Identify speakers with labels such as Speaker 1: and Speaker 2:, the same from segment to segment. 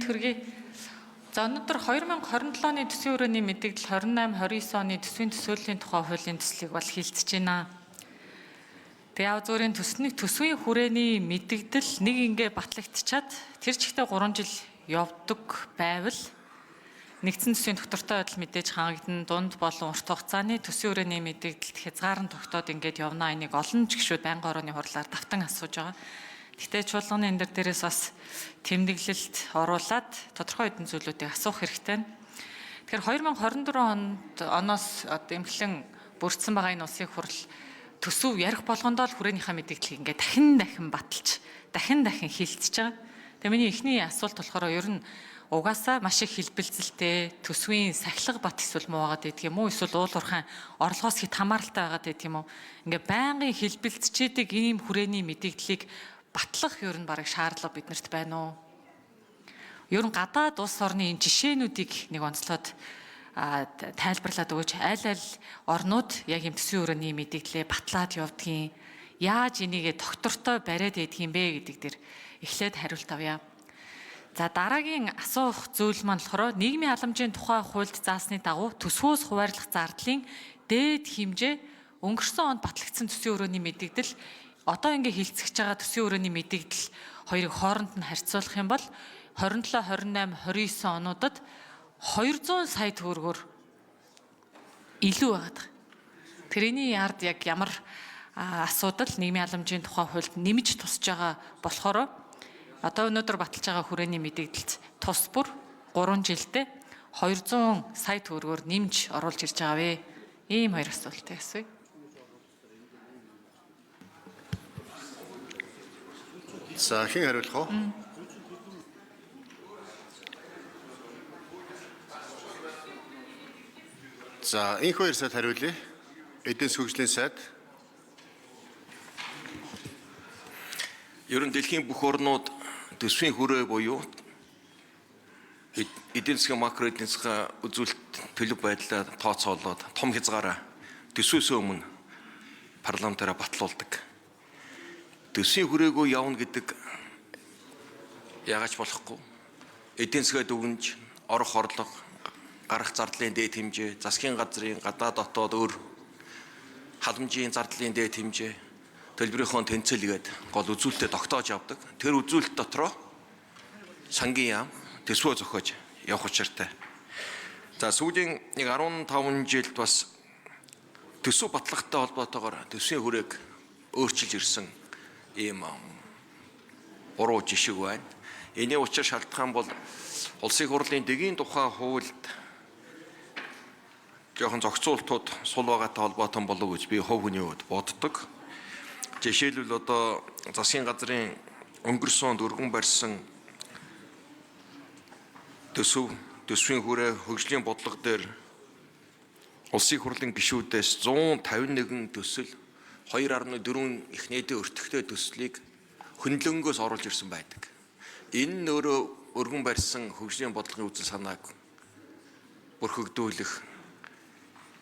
Speaker 1: Мэнд хүргэе. За, өнөөдөр 2027 оны төсвийн хүрээний мэдэгдэл 28 29 оны төсвийн төсөөллийн тухай хуулийн төслийг бол хилцэж байна. Тэгээ яв зүрийн төсний төсвийн хүрээний мэдэгдэл нэг ингээ батлагдчихад тэр чигтээ 3 жил явдаг байвал нэгдсэн төсвийн доктортой байдал мэдээж хангагдана. Дунд болон урт хугацааны төсвийн хүрээний мэдэгдэлд хязгаар нь тогтоод ингээд явна. Энийг олон ч гişүүд байнгын орооны хурлаар давтан асууж байгаа. Гэхдээ чуулганы энэ дээрээс бас тэмдэглэлт оруулаад тодорхой хэдэн зүйлүүдийг асуух хэрэгтэй. Тэгэхээр 2024 онд оноос одоо эмхлэн бүрдсэн байгаа энэ улсын хурал төсөв ярих болгондоо л хүрээнийхээ мэдэгдлийг ингээд дахин дахин баталж, дахин дахин хилцэж байгаа. Тэгээ миний эхний асуулт болохоор ер нь угаасаа маш их хэлбэлзэлтэй төсвийн сахилга бат эсвэл муу байгаад байдаг юм уу? Эсвэл уул уурхайн орлогоос хит хамааралтай байгаад байдаг юм уу? Ингээ байнгын хэлбэлзчээдэг ийм хүрээний мэдэгдлийг батлах ер нь бараг шаардлага биднэрт байна уу? Ер нь гадаад улс орны энэ жишээнүүдийг нэг онцлоод тайлбарлаад өгөөч. Аль аль орнууд яг юм төсвийн өрөөний мэдэгдлээ батлаад явдгийн, яаж энийгээ доктортой бариад идэх юм бэ гэдэг дээр эхлээд хариулт авъя. За, дараагийн асуух зүйл маань болохоор нийгмийн халамжийн тухай хуульд заасны дагуу төсвөөс хуваарлах зардлын дээд хэмжээ өнгөрсөн онд батлагдсан төсвийн өрөөний мэдэгдэл, одоо ингээ хилцэж байгаа төсвийн өрөөний мэдэгдэл хоёрыг хооронд нь харьцуулах юм бол 27, 28, 29 онуудад 200 сая төгрөгөөр илүү байгаад байгаа. Тэрний ард яг ямар асуудал нийгмийн халамжийн тухай хуульд нэмж тусж байгаа болохоор одоо өнөөдөр баталж байгаа хүрээний мэдэгдэлд тус бүр 3 жилдээ 200 сая төгрөгөөр нэмж оруулж ирж байгаа вэ? Ийм хоёр асуултыг асууя.
Speaker 2: За, хэн хариулах вэ? За, энэхүү хоёр сайд хариулъя. Эдийн засгийн хөгжлийн сайд.
Speaker 3: Ер нь дэлхийн бүх орнууд төсвийн хүрээ буюу эдийн засгийн, макро эдийн засгийн үзүүлэлт, төлөв байдлаа тооцоолоод том хязгаараа төсвөөсөө өмнө парламентаараа батлуулдаг. Төсвийн хүрээгүй явна гэдэг яагаад ч болохгүй. Эдийн засгаа дүгнж, орох орлого, гарах зардлын дээд хэмжээ, засгийн газрын гадаад дотоод өөр халамжийн зардлын дээд хэмжээ, төлбөрийнхөө тэнцэл гээд гол үзүүлэлтэд тогтоож явдаг. Тэр үзүүлэлт дотроо сангийн яам төсвөө зохиож явах учиртай. За, сүүлийн нэг 15 жилд бас төсөв батлагтай холбоотойгоор төсвийн хүрээг өөрчилж ирсэн ийм буруу жишг байна. Энийн учир шалтгаан бол Улсын хурлын дэгийн тухай хуульд жоохон зохицуултууд сул байгаатай холбоотой болов гэж би хувь хүний хувьд боддог. Жишээлбэл, одоо засгийн газрын өнгөрсөн онд өргөн барьсан төсөв, төсвийн хүрээ, хөгжлийн бодлого дээр Улсын хурлын гишүүдээс 151 төсөл, 2.4 их нийтийн өртөгтэй төслийг хөндлөнгөөс оруулж ирсэн байдаг. Энэ нь өөрөө өргөн барьсан хөгжлийн бодлогын үзэл санааг бүрхэгдүүлэх,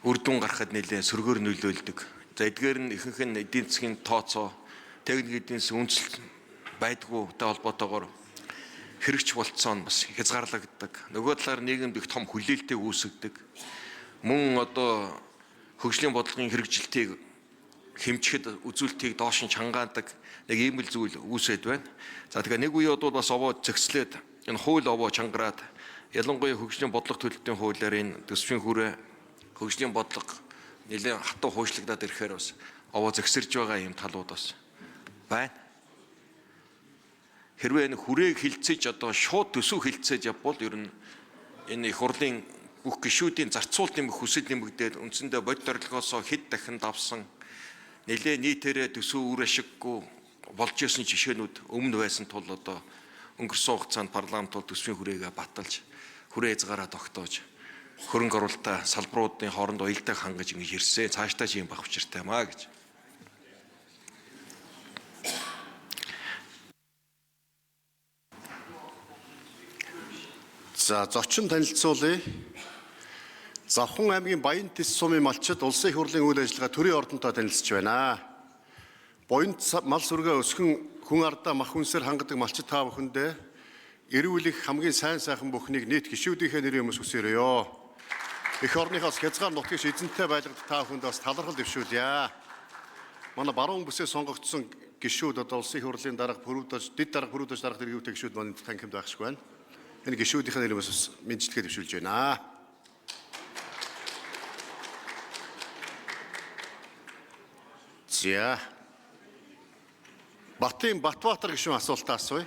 Speaker 3: үр дүн гаргахад нэлээд сөргөөр нөлөөлдөг. За, эдгээр нь ихэнх нь эдийн засгийн тооцоо, техник эдийн засгийн үндэслэл байдгүйтэй холбоотойгоор хэрэгч болцоо нь бас хязгаарлагддаг. Нөгөө талаар нийгэмд их том хүлээлтийг үүсгэдэг. Мөн одоо хөгжлийн бодлогын хэрэгжилтийг хэмжихэд үзүүлэлтийг доош нь чангаадаг нэг ийм л зүйл үүсээд байна. За, тэгэхээр нэг үе бол бас овоо зэгслээд, энэ хууль овоо чангараад, ялангуяа хөгжлийн бодлого төлөлтийн хуулиар энэ төсвийн хүрээ, хөгжлийн бодлого нэлээд хатуу хуушлагдаад ирэхээр бас овоо зэгсэрж байгаа юм талууд бас байна. Хэрвээ энэ хүрээг хилцэж, одоо шууд төсөв хилцээж явбал ер нь энэ их хурлын бүх гишүүдийн зарцуулалт нэмэх хүсэл нэмэгдээд, үндсэндээ бодит орлогоосоо хэд дахин давсан, нэлээ нийтээрээ төсөв үр ашиггүй болж исэн жишээнүүд өмнө байсан тул одоо өнгөрсөн хугацаанд парламент бол төсвийн хүрээгээ баталж, хүрээ хязгаараа тогтоож, хөрөнгө оруулалтаа салбаруудын хооронд уялдааг хангаж ингэж ирсэн. Цаашдаа ч юм байх учиртай юм аа гэж.
Speaker 2: За, зочин танилцуулъя. Завхан аймгийн Баян-Тэс сумын малчид Улсын их хурлын үйл ажиллагаа төрийн ордонтой танилцж байна. Буянт мал сүргээ өсгөн хүн ардаа мах хүнсээр хангадаг малчид та бүхэндээ Эрүүлэх хамгийн сайн сайхан бүхнийг нийт гишүүдийнхээ нэрийн өмнөөс хүсье. Эх орныхоос хязгаар нутгийш эзэнтэй байлгад та бүхэнд бас талархал дэвшүүлье. Манай баруун бүсээ сонгогдсон гишүүд одоо улсын их хурлын дарга Пүрүдэж, дэд дарга Пүрүдэж дарга тэргүүтэй гишүүд манай танхимд байх шиг байна. Энэ гишүүдийнхээ нэрийн өмнөөс бас мэндчилгээ дэвшүүлж байна. За. Батын Батбаатар гишүүн асуултаа асууя.